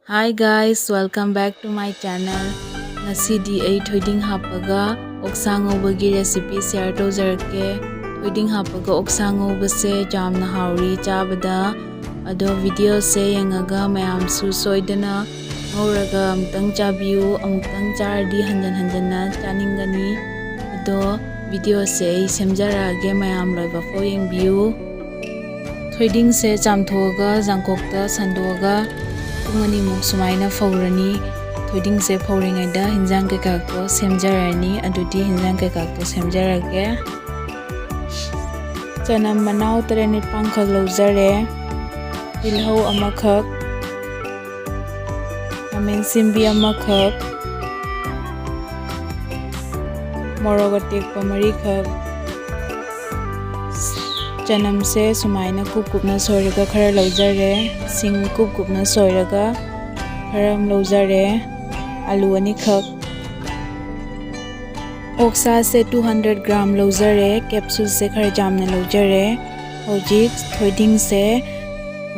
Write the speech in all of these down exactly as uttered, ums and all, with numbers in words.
Hi guys, welcome back to my channel. ꯉꯁꯤꯗꯤ ꯑꯩ ꯊꯣꯏꯗꯤꯡ ꯍꯥꯞꯄꯒ ꯑꯣꯛꯁꯥ ꯉꯧꯕꯒꯤ recipe share ꯇꯧꯖꯔꯛꯀꯦ꯫ ꯊꯣꯏꯗꯤꯡ ꯍꯥꯞꯄꯒ ꯑꯣꯛꯁꯥ ꯉꯧꯕꯁꯦ ꯌꯥꯝꯅ ꯍꯥꯎꯔꯤ ꯆꯥꯕꯗ꯫ ꯑꯗꯣ videoꯁꯦ ꯌꯦꯡꯉꯒ ꯃꯌꯥꯝꯁꯨ ꯁꯣꯏꯗꯅ ꯉꯧꯔꯒ ꯑꯃꯨꯛꯇꯪ ꯆꯥꯕꯤꯌꯨ꯫ ꯑꯃꯨꯛꯇꯪ ꯆꯥꯔꯗꯤ ꯍꯟꯖꯟ ꯍꯟꯖꯟꯅ ꯆꯥꯅꯤꯡꯒꯅꯤ꯫ ꯑꯗꯣ videoꯁꯦ ꯑꯩ ꯁꯦꯝꯖꯔꯛꯑꯒꯦ, ꯃꯌꯥꯝ ꯂꯣꯏꯕꯐꯥꯎ ꯌꯦꯡꯕꯤꯌꯨ꯫ ꯊꯣꯏꯗꯤꯡꯁꯦ ꯆꯥꯝꯊꯣꯛꯑꯒ ꯖꯥꯡꯀꯣꯛꯇ ꯁꯟꯗꯣꯛꯑꯒ ꯄꯨꯡ ꯑꯅꯤꯃꯨꯛ ꯁꯨꯃꯥꯏꯅ ꯐꯧꯔꯅꯤ꯫ ꯊꯣꯏꯗꯤꯡꯁꯦ ꯐꯧꯔꯤꯉꯩꯗ ꯍꯤꯟꯖꯥꯡ ꯀꯩꯀꯥꯗꯣ ꯁꯦꯝꯖꯔꯅꯤ꯫ ꯑꯗꯨꯗꯤ ꯍꯤꯟꯖꯥꯡ ꯀꯩꯀꯥꯗꯣ ꯁꯦꯝꯖꯔꯒꯦ꯫ ꯆꯅꯝ ꯃꯅꯥꯎ ꯇꯔꯦꯠ ꯅꯤꯄꯥꯟꯈꯛ ꯂꯧꯖꯔꯦ꯫ ꯇꯤꯜꯍꯧ ꯑꯃꯈꯛ, ꯈꯥꯃꯦꯟ ꯑꯁꯤꯟꯕꯤ ꯑꯃꯈꯛ, ꯃꯣꯔꯣꯛ ꯑꯇꯦꯛꯄ ꯃꯔꯤꯈꯛ꯫ ꯆꯅꯝꯁꯦ ꯁꯨꯃꯥꯏꯅ ꯀꯨꯞ ꯀꯨꯞꯅ ꯁꯣꯏꯔꯒ ꯈꯔ ꯂꯧꯖꯔꯦ꯫ ꯁꯤꯡ ꯀꯨꯞ ꯀꯨꯞꯅ ꯁꯣꯏꯔꯒ ꯈꯔ ꯑꯃ ꯂꯧꯖꯔꯦ꯫ ꯑꯂꯨ ꯑꯅꯤꯈꯛ꯫ ꯑꯣꯛꯁꯥꯁꯦ two hundred gram ꯂꯧꯖꯔꯦ꯫ Capsuleꯁꯦ ꯈꯔ ꯌꯥꯝꯅ ꯂꯧꯖꯔꯦ꯫ ꯍꯧꯖꯤꯛ ꯊꯣꯏꯗꯤꯡꯁꯦ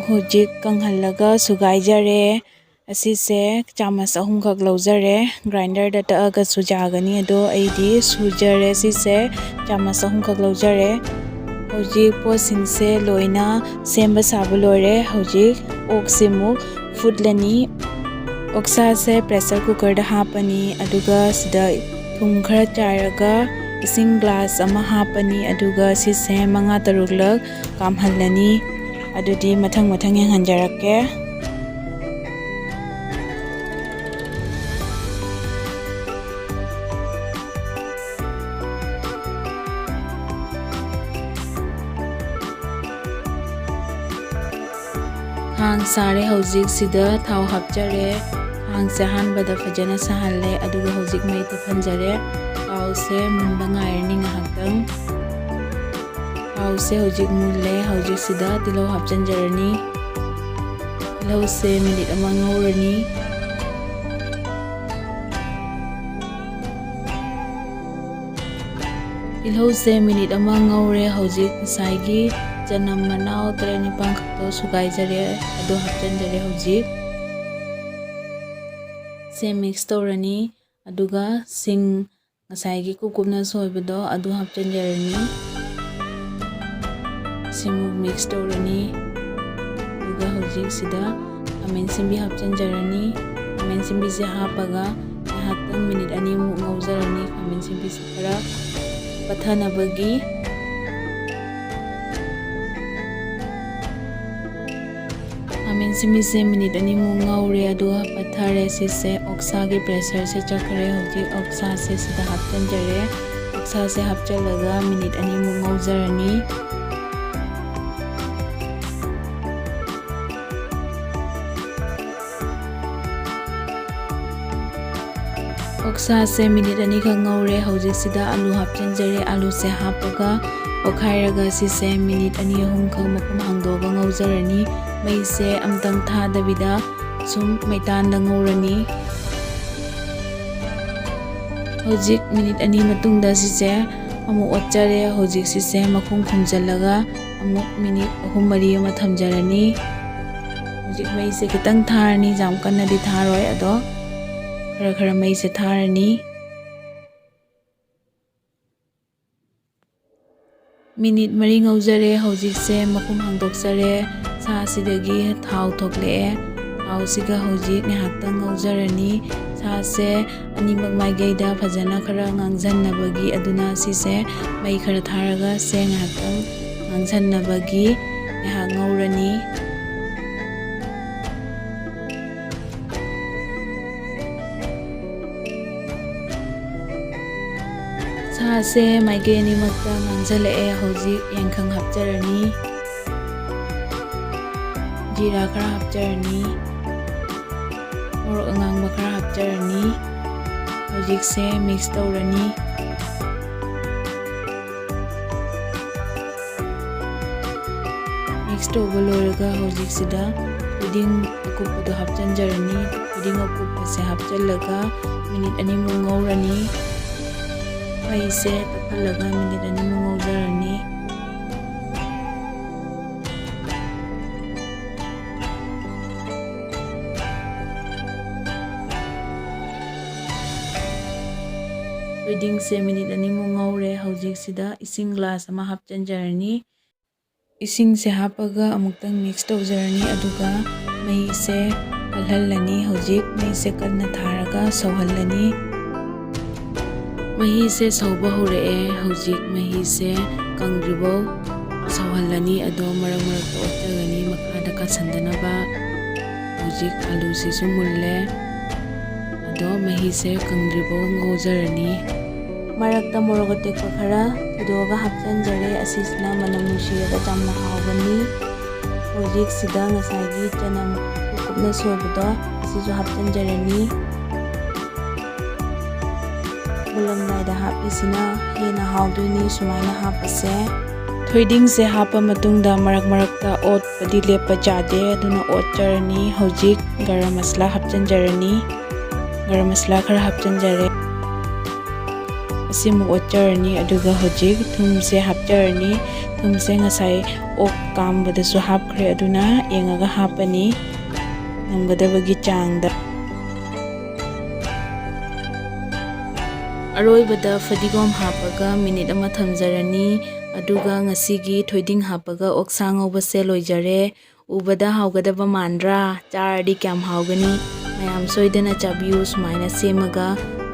ꯍꯧꯖꯤꯛ ꯀꯪꯍꯜꯂꯒ ꯁꯨꯒꯥꯏꯖꯔꯦ꯫ ꯑꯁꯤꯁꯦ ꯆꯥꯃꯁ ꯑꯍꯨꯝꯈꯛ ꯂꯧꯖꯔꯦ꯫ Grinderꯗ ꯇꯛꯑꯒꯁꯨ ꯌꯥꯒꯅꯤ, ꯑꯗꯣ ꯑꯩꯗꯤ ꯁꯨꯖꯔꯦ꯫ ꯁꯤꯁꯦ ꯆꯥꯃꯁ ꯑꯍꯨꯝꯈꯛ ꯂꯧꯖꯔꯦ꯫ ꯍꯧꯖꯤꯛ ꯄꯣꯠꯁꯤꯡꯁꯦ ꯂꯣꯏꯅ ꯁꯦꯝꯕ ꯁꯥꯕ ꯂꯣꯏꯔꯦ꯫ ꯍꯧꯖꯤꯛ ꯑꯣꯛꯁꯤꯃꯨꯛ ꯐꯨꯠꯂꯅꯤ꯫ ꯑꯣꯛꯁꯥꯁꯦ pressure cookerꯗ ꯍꯥꯞꯄꯅꯤ, ꯑꯗꯨꯒ ꯁꯤꯗ ꯊꯨꯝ ꯈꯔ ꯆꯥꯏꯔꯒ ꯏꯁꯤꯡ glass ꯑꯃ ꯍꯥꯞꯄꯅꯤ, ꯑꯗꯨꯒ ꯁꯤꯁꯦ ꯃꯉꯥ ꯇꯔꯨꯛꯂꯛ ꯀꯥꯝꯍꯜꯂꯅꯤ꯫ ꯑꯗꯨꯗꯤ ꯃꯊꯪ ꯃꯊꯪ ꯌꯦꯡꯍꯟꯖꯔꯛꯀꯦ꯫ ꯈꯥꯡ ꯁꯥꯔꯦ, ꯍꯧꯖꯤꯛ ꯁꯤꯗ ꯊꯥꯎ ꯍꯥꯞꯆꯔꯦ꯫ ꯈꯥꯡꯁꯦ ꯑꯍꯥꯟꯕꯗ ꯐꯖꯅ ꯁꯥꯍꯜꯂꯦ, ꯑꯗꯨꯒ ꯍꯧꯖꯤꯛ ꯃꯩ ꯇꯞꯍꯟꯖꯔꯦ꯫ ꯊꯥꯎꯁꯦ ꯃꯨꯟꯕ ꯉꯥꯏꯔꯅꯤ ꯉꯥꯏꯍꯥꯛꯇꯪ꯫ ꯊꯥꯎꯁꯦ ꯍꯧꯖꯤꯛ ꯃꯨꯜꯂꯦ꯫ ꯍꯧꯖꯤꯛ ꯁꯤꯗ ꯇꯤꯜꯍꯧ ꯍꯥꯞꯆꯤꯟꯖꯔꯅꯤ꯫ ꯇꯤꯜꯍꯧꯁꯦ ꯃꯤꯅꯤꯠ ꯑꯃ ꯉꯧꯔꯅꯤ꯫ ꯇꯤꯜꯍꯧꯁꯦ ꯃꯤꯅꯤꯠ ꯑꯃ ꯉꯧꯔꯦ꯫ ꯍꯧꯖꯤꯛ ꯉꯁꯥꯏꯒꯤ ꯆꯅꯝ ꯃꯅꯥꯎ ꯇꯔꯦꯠ ꯅꯤꯄꯥꯟ ꯈꯛꯇꯣ ꯁꯨꯒꯥꯏꯖꯔꯦ, ꯑꯗꯣ ꯍꯥꯞꯆꯤꯟꯖꯔꯦ ꯍꯧꯖꯤꯛ꯫ ꯁꯦ mix ꯇꯧꯔꯅꯤ꯫ ꯑꯗꯨꯒ ꯁꯤꯡ, ꯉꯁꯥꯏꯒꯤ ꯀꯨꯞ ꯀꯨꯞꯅ ꯁꯣꯏꯕꯗꯣ ꯑꯗꯨ ꯍꯥꯞꯆꯤꯟꯖꯔꯅꯤ꯫ ꯁꯤꯃꯨꯛ mix ꯇꯧꯔꯅꯤ꯫ ꯑꯗꯨꯒ ꯍꯧꯖꯤꯛ ꯁꯤꯗ ꯈꯥꯃꯦꯟ ꯑꯁꯤꯟꯕꯤ ꯍꯥꯞꯆꯤꯟꯖꯔꯅꯤ꯫ ꯈꯥꯃꯦꯟ ꯑꯁꯤꯟꯕꯤꯁꯦ ꯍꯥꯞꯄꯒ ꯉꯥꯏꯍꯥꯛꯇꯪ minute ꯑꯅꯤꯃꯨꯛ ꯉꯧꯖꯔꯅꯤ꯫ ꯈꯥꯃꯦꯟ ꯑꯁꯤꯟꯕꯤꯁꯦ ꯈꯔ ꯄꯠꯊꯅꯕꯒꯤ꯫ ꯈꯥꯃꯦꯟ ꯑꯁꯤꯟꯕꯤꯁꯦ minute ꯑꯅꯤꯃꯨꯛ ꯉꯧꯔꯦ, ꯑꯗꯨꯒ ꯄꯠꯊꯔꯦ꯫ ꯁꯤꯁꯦ ꯑꯣꯛꯁꯥꯒꯤ pressureꯁꯦ ꯆꯠꯈ꯭ꯔꯦ꯫ ꯍꯧꯖꯤꯛ ꯑꯣꯛꯁꯥꯁꯦ ꯁꯤꯗ ꯍꯥꯞꯆꯤꯟꯖꯔꯦ꯫ ꯑꯣꯛꯁꯥꯁꯦ ꯍꯥꯞꯆꯤꯜꯂꯒ minute ꯑꯅꯤꯃꯨꯛ ꯉꯧꯖꯔꯅꯤ꯫ ꯑꯣꯛꯁꯥꯁꯦ minute ꯑꯅꯤꯈꯛ ꯉꯧꯔꯦ꯫ ꯍꯧꯖꯤꯛꯁꯤꯗ ꯑꯂꯨ ꯍꯥꯞꯆꯤꯟꯖꯔꯦ꯫ ꯑꯂꯨꯁꯦ ꯍꯥꯞꯄꯒ ꯑꯣꯠꯈꯥꯏꯔꯒ ꯁꯤꯁꯦ minute ꯑꯅꯤ ꯑꯍꯨꯝꯈꯛ ꯃꯈꯨꯝ ꯍꯥꯡꯗꯣꯛꯑꯒ ꯉꯧꯖꯔꯅꯤ꯫ ꯃꯩꯁꯦ ꯑꯝꯇꯪ ꯊꯥꯗꯕꯤꯗ ꯁꯨꯝ ꯃꯩꯇꯥꯟꯗ ꯉꯧꯔꯅꯤ꯫ ꯍꯧꯖꯤꯛ minute ꯑꯅꯤ ꯃꯇꯨꯡꯗ ꯁꯤꯁꯦ ꯑꯃꯨꯛ ꯑꯣꯠꯆꯔꯦ꯫ ꯍꯧꯖꯤꯛ ꯁꯤꯁꯦ ꯃꯈꯨꯝ ꯈꯨꯝꯖꯤꯜꯂꯒ ꯑꯃꯨꯛ minute ꯑꯍꯨꯝ ꯃꯔꯤ ꯑꯃ ꯊꯝꯖꯔꯅꯤ꯫ ꯍꯧꯖꯤꯛ ꯃꯩꯁꯦ ꯈꯤꯇꯪ ꯊꯥꯔꯅꯤ, ꯌꯥꯝ ꯀꯟꯅꯗꯤ ꯊꯥꯔꯣꯏ, ꯑꯗꯣ ꯈꯔ ꯈꯔ ꯃꯩꯁꯦ ꯊꯥꯔꯅꯤ꯫ Minute ꯃꯔꯤ ꯉꯧꯖꯔꯦ꯫ ꯍꯧꯖꯤꯛꯁꯦ ꯃꯈꯨꯝ ꯍꯥꯡꯗꯣꯛꯆꯔꯦ꯫ ꯁꯥꯁꯤꯗꯒꯤ ꯊꯥꯎ ꯊꯣꯛꯂꯛꯑꯦ꯫ ꯊꯥꯎꯁꯤꯒ ꯍꯧꯖꯤꯛ ꯉꯥꯏꯍꯥꯛꯇꯪ ꯉꯧꯖꯔꯅꯤ꯫ ꯁꯥꯁꯦ ꯑꯅꯤꯃꯛ ꯃꯥꯏꯀꯩꯗ ꯐꯖꯅ ꯈꯔ ꯉꯥꯡꯁꯤꯟꯅꯕꯒꯤ, ꯑꯗꯨꯅ ꯁꯤꯁꯦ ꯃꯩ ꯈꯔ ꯊꯥꯔꯒ ꯁꯦ ꯉꯥꯏꯍꯥꯛꯇꯪ ꯉꯥꯡꯁꯤꯟꯅꯕꯒꯤ ꯉꯥꯏꯍꯥꯛ ꯉꯧꯔꯅꯤ꯫ ꯁꯥꯁꯦ ꯃꯥꯏꯀꯩ ꯑꯅꯤꯃꯛꯇ ꯉꯥꯡꯁꯤꯜꯂꯛꯑꯦ꯫ ꯍꯧꯖꯤꯛ ꯌꯥꯏꯉꯪ ꯍꯥꯞꯆꯔꯅꯤ, ꯖꯤꯔꯥ ꯈꯔ ꯍꯥꯞꯆꯔꯅꯤ, ꯃꯣꯔꯣꯛ ꯑꯉꯥꯡꯕ ꯈꯔ ꯍꯥꯞꯆꯔꯅꯤ꯫ ꯍꯧꯖꯤꯛꯁꯦ mix ꯇꯧꯔꯅꯤ꯫ Mix ꯇꯧꯕ ꯂꯣꯏꯔꯒ ꯍꯧꯖꯤꯛꯁꯤꯗ ꯊꯣꯏꯗꯤꯡ ꯑꯀꯨꯞꯄꯗꯣ ꯍꯥꯞꯆꯤꯟꯖꯔꯅꯤ꯫ ꯊꯣꯏꯗꯤꯡ ꯑꯀꯨꯞꯄꯁꯦ ꯍꯥꯞꯆꯤꯜꯂꯒ minute ꯑꯅꯤꯃꯨꯛ ꯉꯧꯔꯅꯤ꯫ ꯃꯩꯁꯦ ꯇꯞꯍꯜꯂꯒ minute ꯑꯅꯤꯃꯨꯛ ꯉꯧꯖꯔꯅꯤ꯫ ꯊꯣꯏꯗꯤꯡꯁꯦ ꯃꯤꯅꯤꯠ ꯑꯅꯤꯃꯨꯛ ꯉꯧꯔꯦ꯫ ꯍꯧꯖꯤꯛꯁꯤꯗ ꯏꯁꯤꯡ ꯒ꯭ꯂꯥꯁ ꯑꯃ ꯍꯥꯞꯆꯤꯟꯖꯔꯅꯤ꯫ ꯏꯁꯤꯡꯁꯦ ꯍꯥꯞꯄꯒ ꯑꯃꯨꯛꯇꯪ ꯃꯤꯛꯁ ꯇꯧꯖꯔꯅꯤ, ꯑꯗꯨꯒ ꯃꯩꯁꯦ ꯀꯜꯍꯜꯂꯅꯤ꯫ ꯍꯧꯖꯤꯛ ꯃꯩꯁꯦ ꯀꯟꯅ ꯊꯥꯔꯒ ꯁꯧꯍꯜꯂꯅꯤ꯫ ꯃꯍꯤꯁꯦ ꯁꯧꯕ ꯍꯧꯔꯛꯑꯦ꯫ ꯍꯧꯖꯤꯛ ꯃꯍꯤꯁꯦ ꯀꯪꯗ꯭ꯔꯤꯐꯥꯎ ꯁꯧꯍꯜꯂꯅꯤ꯫ ꯑꯗꯣ ꯃꯔꯛ ꯃꯔꯛꯇ ꯑꯣꯠꯆꯒꯅꯤ, ꯃꯈꯥꯗ ꯀꯥꯁꯟꯗꯅꯕ꯫ ꯍꯧꯖꯤꯛ ꯑꯂꯨꯁꯤꯁꯨ ꯃꯨꯜꯂꯦ꯫ ꯑꯗꯣ ꯃꯍꯤꯁꯦ ꯀꯪꯗ꯭ꯔꯤꯐꯥꯎ ꯉꯧꯖꯔꯅꯤ꯫ ꯃꯔꯛꯇ ꯃꯣꯔꯣꯛ ꯑꯇꯦꯛꯄ ꯈꯔ ꯊꯤꯗꯣꯛꯑꯒ ꯍꯥꯞꯆꯤꯟꯖꯔꯦ꯫ ꯑꯁꯤꯁꯤꯅ ꯃꯅꯝ ꯅꯨꯡꯁꯤꯔꯒ ꯌꯥꯝꯅ ꯍꯥꯎꯒꯅꯤ꯫ ꯍꯧꯖꯤꯛꯁꯤꯗ ꯉꯁꯥꯏꯒꯤ ꯆꯅꯝ ꯀꯨꯞꯅ ꯁꯣꯏꯕꯗꯣ, ꯑꯁꯤꯁꯨ ꯍꯥꯞꯆꯤꯟꯖꯔꯅꯤ꯫ ꯃꯨꯜꯂꯝꯗꯥꯏꯗ ꯍꯥꯞꯄꯤꯁꯤꯅ ꯍꯦꯟꯅ ꯍꯥꯎꯗꯣꯏꯅꯤ ꯁꯨꯃꯥꯏꯅ ꯍꯥꯞꯄꯁꯦ꯫ ꯊꯣꯏꯗꯤꯡꯁꯦ ꯍꯥꯞꯄ ꯃꯇꯨꯡꯗ ꯃꯔꯛ ꯃꯔꯛꯇ ꯑꯣꯠꯄꯗꯤ ꯂꯦꯞꯄ ꯌꯥꯗꯦ, ꯑꯗꯨꯅ ꯑꯣꯠꯆꯔꯅꯤ꯫ ꯍꯧꯖꯤꯛ ꯒꯔꯝ ꯃꯁꯂꯥ ꯍꯥꯞꯆꯤꯟꯖꯔꯅꯤ꯫ ꯒꯔꯝ ꯃꯁꯂꯥ ꯈꯔ ꯍꯥꯞꯆꯤꯟꯖꯔꯦ꯫ ꯑꯁꯤꯃꯨꯛ ꯑꯣꯠꯆꯔꯅꯤ꯫ ꯑꯗꯨꯒ ꯍꯧꯖꯤꯛ ꯊꯨꯝꯁꯦ ꯍꯥꯞꯆꯔꯅꯤ꯫ ꯊꯨꯝꯁꯦ ꯉꯁꯥꯏ ꯑꯣꯛ ꯀꯥꯝꯕꯗꯁꯨ ꯍꯥꯞꯈ꯭ꯔꯦ, ꯑꯗꯨꯅ ꯌꯦꯡꯉꯒ ꯍꯥꯞꯄꯅꯤ, ꯉꯝꯒꯗꯕꯒꯤ ꯆꯥꯡꯗ꯫ ꯑꯔꯣꯏꯕꯗ ꯐꯗꯤꯒꯣꯝ ꯍꯥꯞꯄꯒ ꯃꯤꯅꯤꯠ ꯑꯃ ꯊꯝꯖꯔꯅꯤ꯫ ꯑꯗꯨꯒ ꯉꯁꯤꯒꯤ ꯊꯣꯏꯗꯤꯡ ꯍꯥꯞꯄꯒ ꯑꯣꯛꯁꯥ ꯉꯧꯕꯁꯦ ꯂꯣꯏꯖꯔꯦ꯫ ꯎꯕꯗ ꯍꯥꯎꯒꯗꯕ ꯃꯥꯟꯗ꯭ꯔꯥ? ꯆꯥꯔꯗꯤ ꯀꯌꯥꯝ ꯍꯥꯎꯒꯅꯤ? ꯃꯌꯥꯝ ꯁꯣꯏꯗꯅ ꯆꯥꯕꯤꯌꯨ ꯁꯨꯃꯥꯏꯅ ꯁꯦꯝꯃꯒ꯫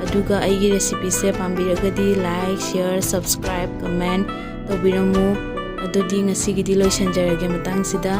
ꯑꯗꯨꯒ ꯑꯩꯒꯤ ꯔꯦꯁꯤꯄꯤꯁꯦ ꯄꯥꯝꯕꯤꯔꯒꯗꯤ like, share, subscribe, comment ꯇꯧꯕꯤꯔꯝꯃꯨ꯫ ꯑꯗꯨꯗꯤ ꯉꯁꯤꯒꯤꯗꯤ ꯂꯣꯏꯁꯤꯟꯖꯔꯒꯦ ꯃꯇꯥꯡꯁꯤꯗ꯫